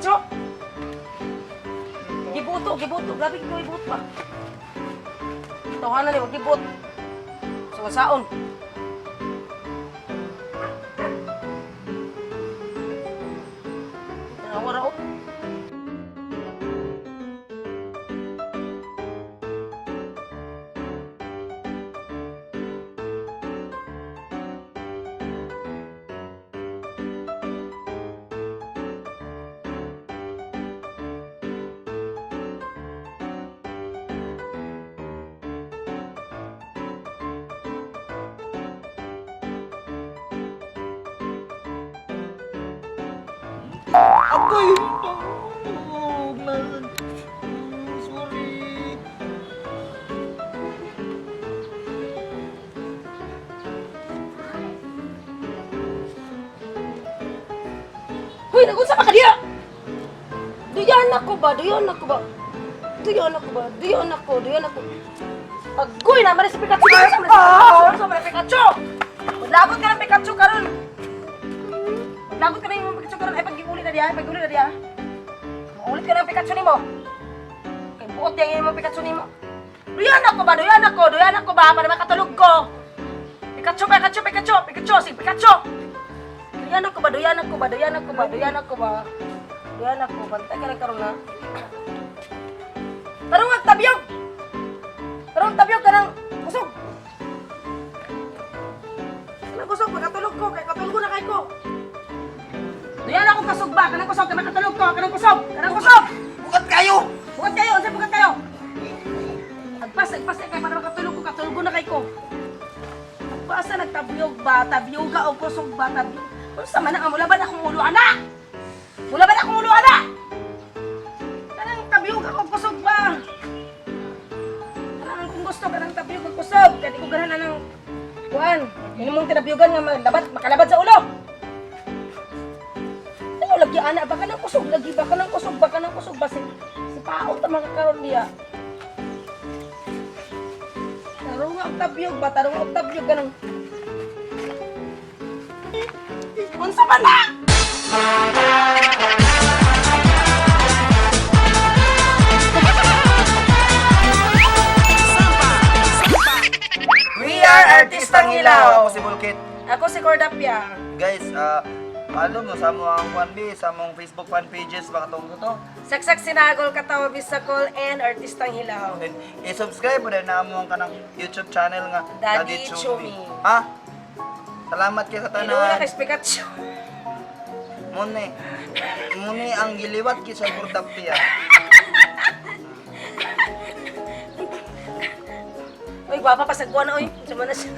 Pikachu? Gibuto, gibuto. Grabe ko gibuto ba? Tawanan ni gibut. So saon? Tanawa ra oh. Agoy! Oh, man. Sorry. Hoy, nagunsa pa ka diya? Duyan ako ba? Duyan ako ba? Duyan ako ba? Duyan ako, duyan ako. Agoy na man si Pikachu. Unsa man si Pikachu? Unsa man si Pikachu? Maglagot ka ng Pikachu karon. Maglagot ka ng Pikachu karon ay pag-iuli na diya, pag-iuli na diya. Maulit ka ng Pikachu nimo. Kay buot diya imong Pikachu nimo. Duyan ako ba? Duyan ako, duyan ako ba para makatulog ko. Pikachu, Pikachu, Pikachu, Pikachu, si Pikachu. Duyan ako ba? Duyan ako ba? Duyan ako ba? Duyan ako ba? Duyan ako. Bantay ka na karon na. Tarong ang tabyog! Tarong tabyog ka ng kusog! Kanang kusog, makatulog ko. Kay katulog na kay ko. Duyan ako kasog ba? Kanang kusog, kanang katulog ko. Kanang kusog! Kanang kusog! Bukat kayo! Bukat kayo! Unsa bukat kayo? Agpas, agpas kay para makatulog ko. Katulog na kay ko. Agpasa nagtabyog ba? Tabyoga o kusog ba? Tabyog. Unsa man ang mula ba na akong ulo, ana? Mula ba na akong ulo, ana? Kanang tabyog ako kusog ba? Kanang kung gusto kanang tabyog og kusog. Kay di ko ganahan anang kuan. Ini mong tinabyogan nga malabad, makalabad sa ulo. Ano lagi ana ba kanang kusog lagi ba kanang kusog ba kanang kusog ba si paot ta makakaron diya. Tarong og tabyog ba tarong og tabyog kanang Unsa man na? We are Artistang Hilaw! Ako si Bulkit. Ako si Cordapia. Guys, follow mo sa among kwan B, sa among Facebook fan pages, baka tungkol to. Saksak Sinagol Katawa Bisakol and Artistang Hilaw. And i-subscribe mo din na among kanang YouTube channel nga Daddy Chumi. Ha? Salamat kay sa Inuuna tanan. kay Pikachu. Mune. Mune ang giliwat kay sa Burdapia. Uy, gwapa pa sa guwan, uy. Sama na siya.